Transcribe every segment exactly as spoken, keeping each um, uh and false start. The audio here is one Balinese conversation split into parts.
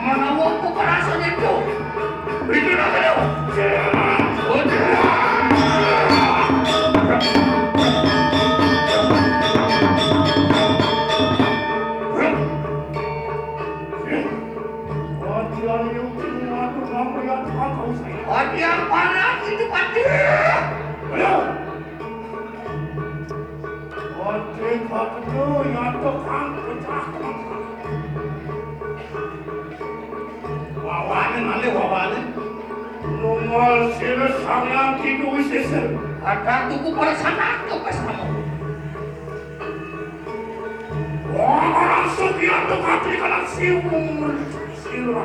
Menawa aku kerasa nyentuh, itu namanya. Adian panas itu pati. Ayo. Ade kakno ya tukang pecah. Wawane malih wawane. Nunggal sira Sang Hyang Kidul Wisesa. Kadang tuku persanan kepes kamu. Wah, orang sugiya tukang dikalang siwung sira.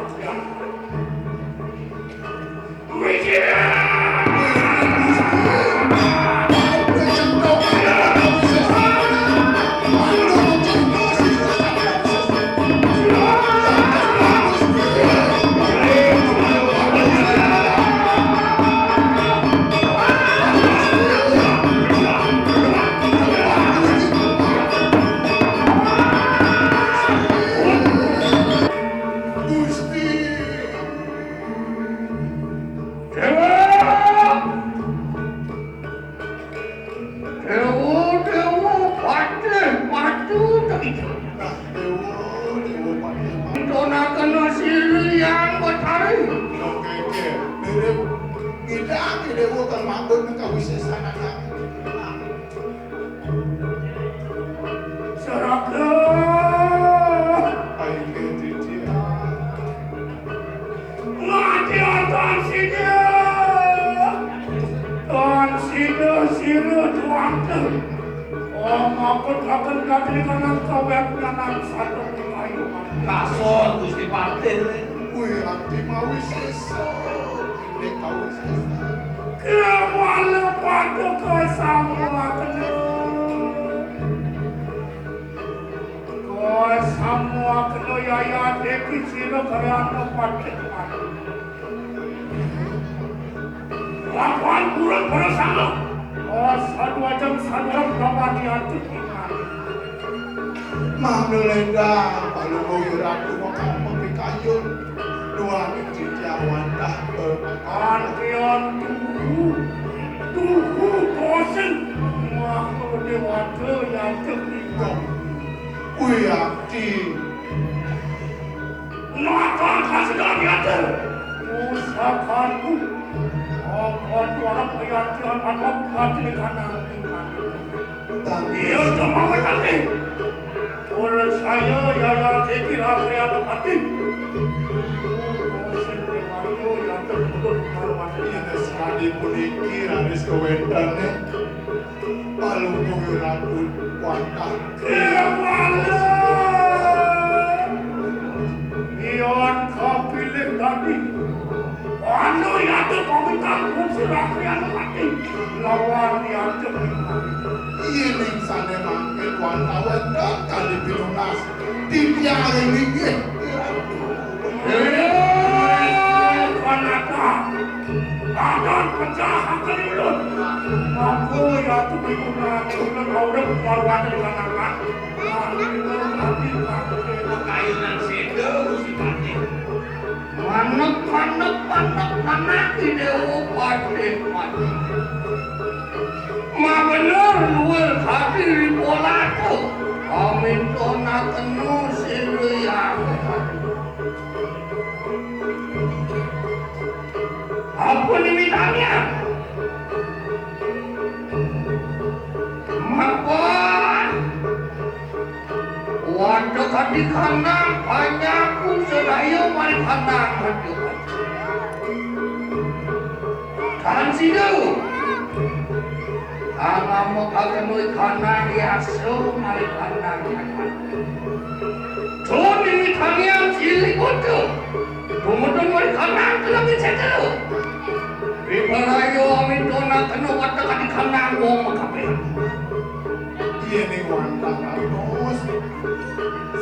Dewa! Dewa, Dewa, Patih, Patih, Dewa, Dewa, Patih, Patih. Tunakena sira Hyang Betari. Oke, oke. Mirip ngidang, Dewa, kan mabun kawisesan anak. Serahlah. Ayo, Dewa. Ngadian Tan Sida. Tan Sida sira tuanten. Oh, maput akan kadri kanang kawet nyanang satu kayu. Kasor Gusti Patih. Kuwi ati mawi sesa. Ini kawi sesa. Kewala pada kasamu akena. Kasamu akena yaya depi sira karana Patih. Lawan bulan pada sama. Oh, sadu ajeng sadu lawan diatu iman. Mangda lendang, Palungguh Ratu, maka mapikayun. Duaning titiang wantah, eh. Antian tuhu, tuhu kosen. Maka dewata yata iman. Wih, abdi. Nata kasida diatur. Pusakaku. Apa tuara payatian anak pati kanang. Iya, cuma wetane. Ora saya yaya kira kaya pati. Iya, sekali puniki raris kewenten, eh. Palungguh Ratu wantah. Kewala. Pian kapilih dadi. Anu yata pamitan fungsi rakyat mati. Lawan yata. Yening sane mangkin wantah wenten kali pinunas. Titiang inggih. Eh, kanata. Akan pecah akan ulun. Aku ya tu bingungna ulun urip marwani lanangan. Nah, ulun ati pakainan sida Gusti Patih. Manek, manek, manek, manek, Dewa Patih, Patih. Mabener luwih kati ripolata. Amintonakena sira ya. Apa nimitanya? Sida. Angama kagenoy kanang yasa mari kanang yakan. Dun ini kangyang cilik bodo. Dumudun mari kanang kelengit sedera. Ribarayo amin dona kena watak adi kanang wong makabeh. Yéning wantah dados,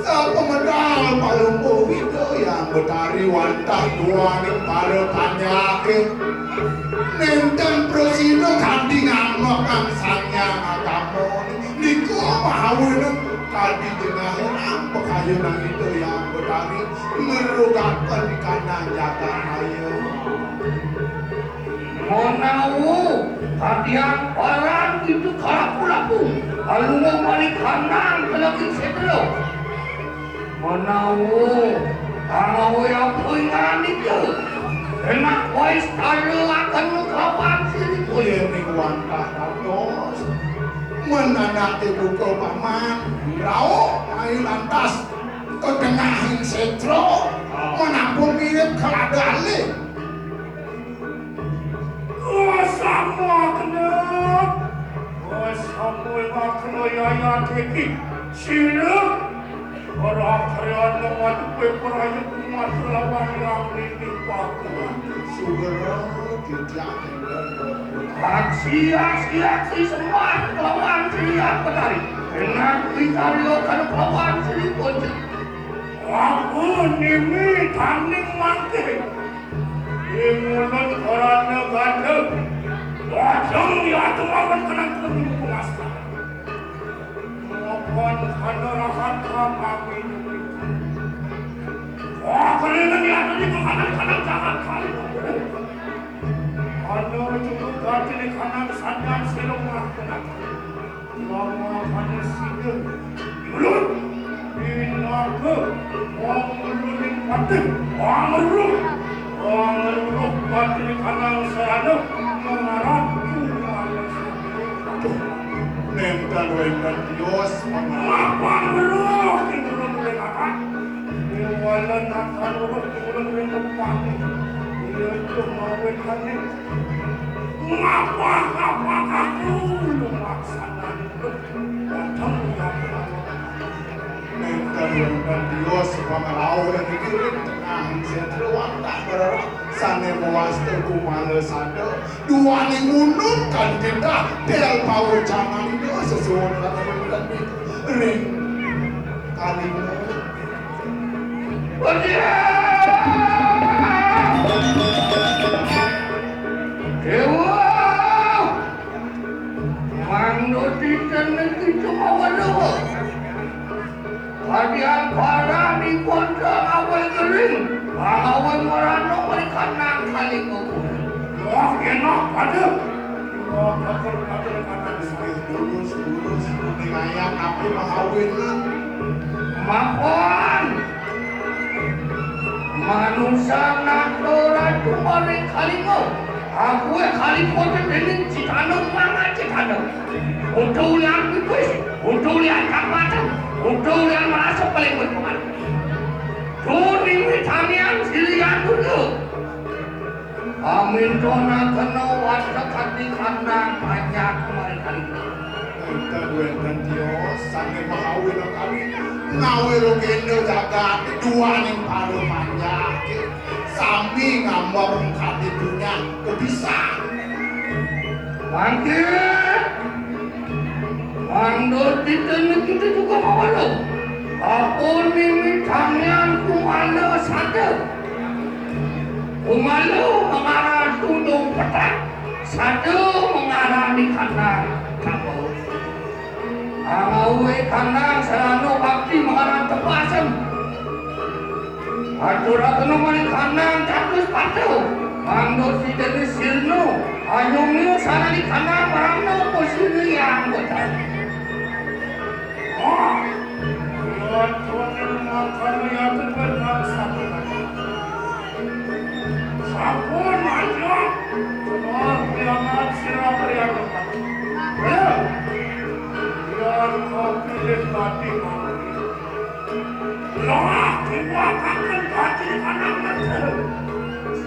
sapamedal Palungguh Ida Hyang Betari wantah duaning para panjaké. Nénten prasida kanti ngamekang Sang Hyang Agama nika mahawinan kadi jenenga pakayunan Ida Hyang Betari ngrugaken kanang jagat raya. Menawa kadian paran itu kalaku-laku, alunga mari kanang kelengit sedera. Menawa kangawé apa inganika, enak waé setara akan kelawan siripun. Yéning wantah dados, men anaké buka paman, rauh ayu lantas ke tengahing sétra, menampung mirip kelada alih. Kuasamu kena, kuasamu kena yayat iki. Sira ora kriana madu kowe perayuk kumat lawan yang niti pakuan. Sugera titiang enten. Aksi, aksi, aksi, semat lawan Sri Betari. Dengan wikarya kan lawan Sri Kunci. Aku nimi tanding mangke. Ing ulun karana gandeng. Wajeng ya tumawan kenang kuning puas. Mapan kana rahat kami. Wah, keringan ya tadi makanan-kanan jangan kali. Ana juga ganti kanan sanyan silung ngaku-ngaku. Lama kane sida. Ulun. Pinaka. Wong ulun ning patih. Wong ulun. Wong ulun patih kanang sarana. Mengarap. Aduh. Nenten wenten tios. Mapan ulun. Ulun ning atas. Wala natan ulun. Ulun ning patih. Iya tuh mau wetane. Ngapa-ngapa aku lumaksanan. Datang ya. Nenten wenten tios pangrauh niki ring tengahing sétra wantah bererah sané mawasta kumala sada duaning unduk kan titah del pawecangan ida sesuwun kata wenten ring kalima. Dewa! Mangdo titen niki cuma weluh. Kadian parani kontra awe kering, awe merano mereka nang kali ngubur. Wah, enak pada. Wah, katur, katur, katur. Lurus, lurus, kuning ayam, tapi mau kawin. Mapan. Manusa nata ratu maring kalima. Aku kalipun dening citana mangan citana. Utuh ulian pipis, utuh ulian kapatan, utuh ulian merasa paling berpengaruh. Tuni mitanian silian dulu. Amintona kena warsa kati kandang panjak maring kalima. Wénten, wénten tios sané mahawira kami. Ngawira kena jagat duaning para panjak. Sami ngambek kadi punya kebisan. Mangke, mangda kita niki juga mawala. Apa nimi tanian kumala sada. Kumala mengarah tundung petak. Sada mengarah di kandang kabau. Angaué kandang sarana bakti mengarah tepasem. Atur atenu mani kandang catus patuh. Mangda sida sirna, ayungnya sarana di kandang merana posisi yang betul. Sampun manjang. Wah, kiamat sira priadokan. Ayo. Biar kau pilih tadi mau. Lah, diwakaken tadi anak kecil.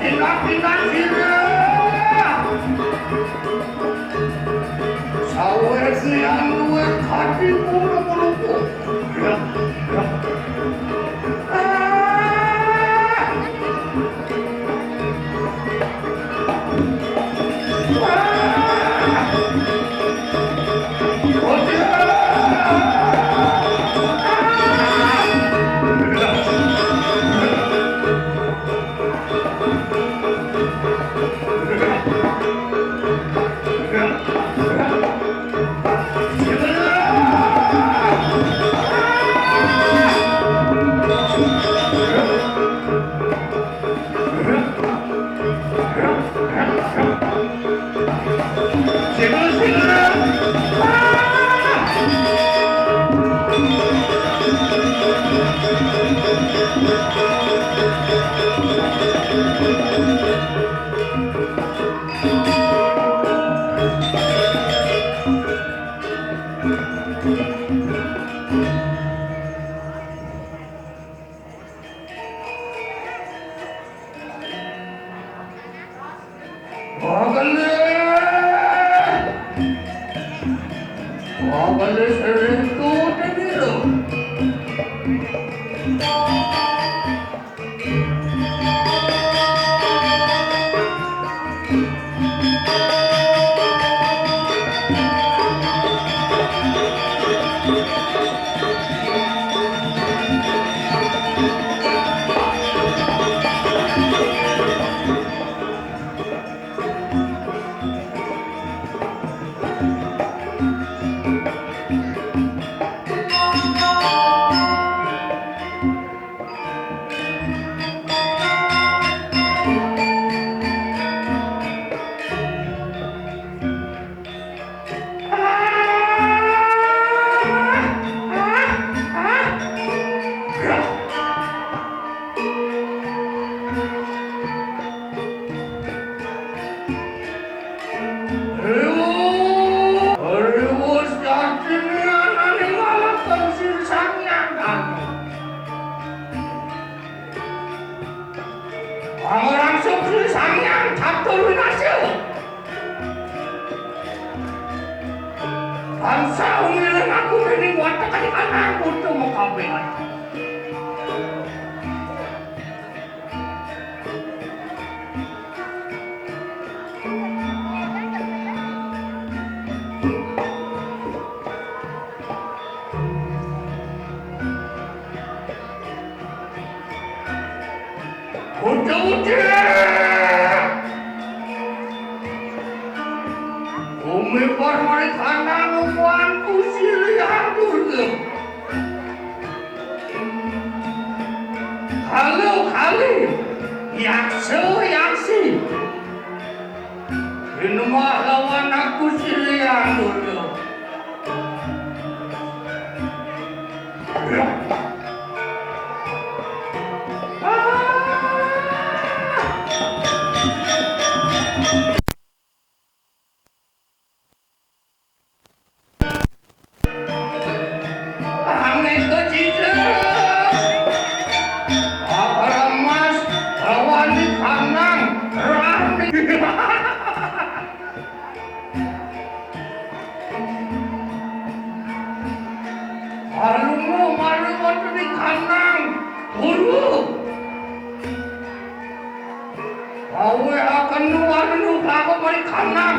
Pindah-pindah sira. Sawetne anu katimu napa-napa. Ya, ya. Ah! Pagale! Pagale seretu teniro. Riwus, riwus, dadi anane malah kang sing sangyang kang. Pangerangsuk sing sangyang catur winasya. Bangsa umiling aku dening watek kanikan angkutu mekabehan. Ucuk-ucuk! Bumi Parwari kanang umuanku silih atur. Halo, halo, yaksa, yaksi. Rinumah lawan aku silih atur. Akaramas, rawan di kandang, rani. Alungo malu wonten di kandang, guru. Awe akan nuwun nuwun mari kandang.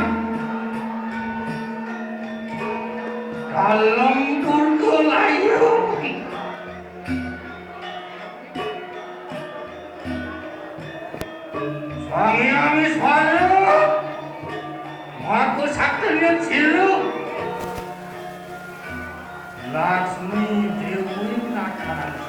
Dalem durga layu. Sang Hyang Iswara, maka sakti yen silu. Laksmi Dewi Nakarati.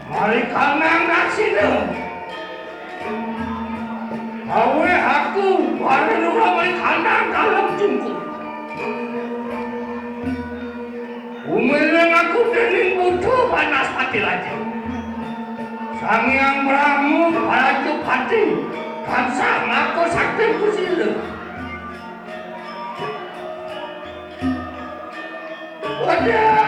Mari kanang naksina. Awe aku, para lurah mari kanang dalem cungkur. Umiling aku dening Buddha Banaspati Raja. Sang Hyang Brahma Balaja Pati, tansah maka sakti kusila. Wadah!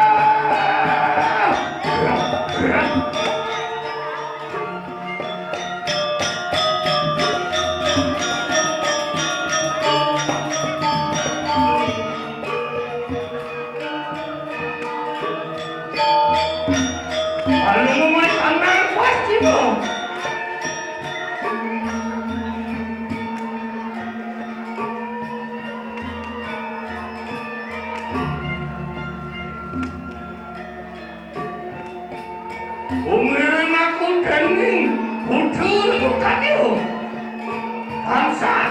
Lalu memuai tanah pasti mo. Umiring aku dening Buddha Lokadewa. Tansah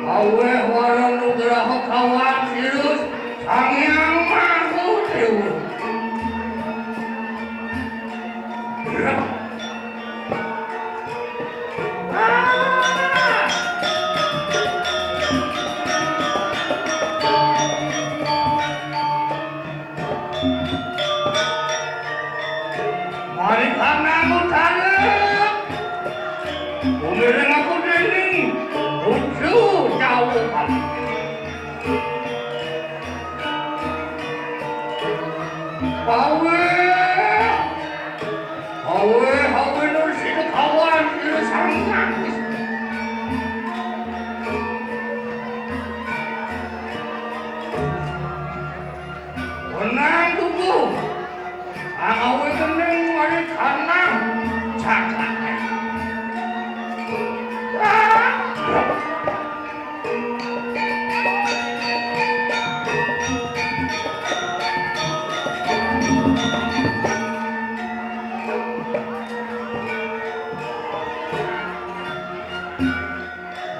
aweh wara nugraha kawan sirus Sang Hyang Maha Dewa. Mari kanang utara. Umiring aku dening Ucu Jawa Bali. Pawe. Awe, awe, nur sida kawan, sida sangang. Wenang tubuh. Awe kening mari kanang. Cakak. Ah.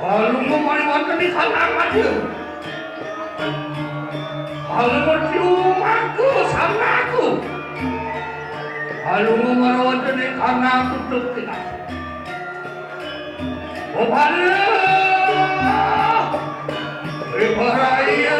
Lalu mari wonten ing sanang madya. Lalu merciu mangku sanaku. Lalu mari wonten ing sanang tutup tilas. Bebara! Bebara iya!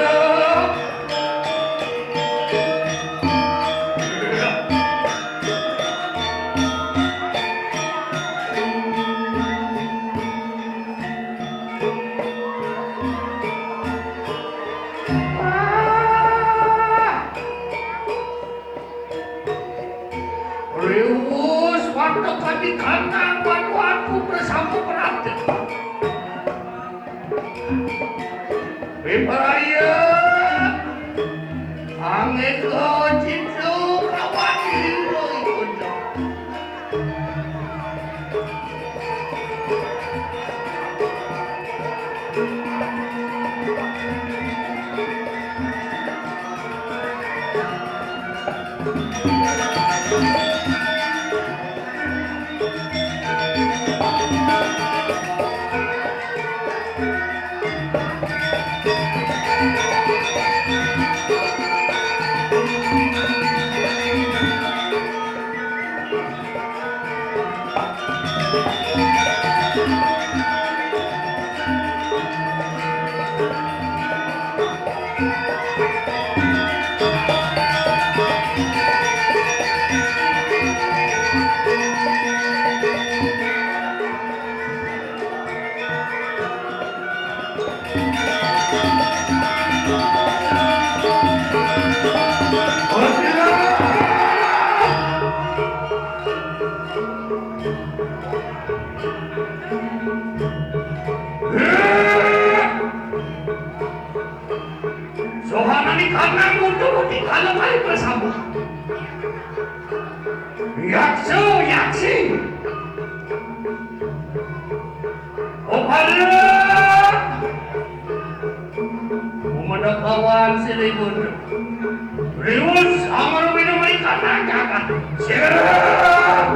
Riwus, waduh, kami kanang, waduh, aku bersama berada. Wipraya, angin lo cintu kawan ilo ikut. Sohanani karena mutu di kala kali bersama. Yaksu, yaksi. Opala. Umana kawan si Libun. Riwus, amaro minum ikan aja. Siap.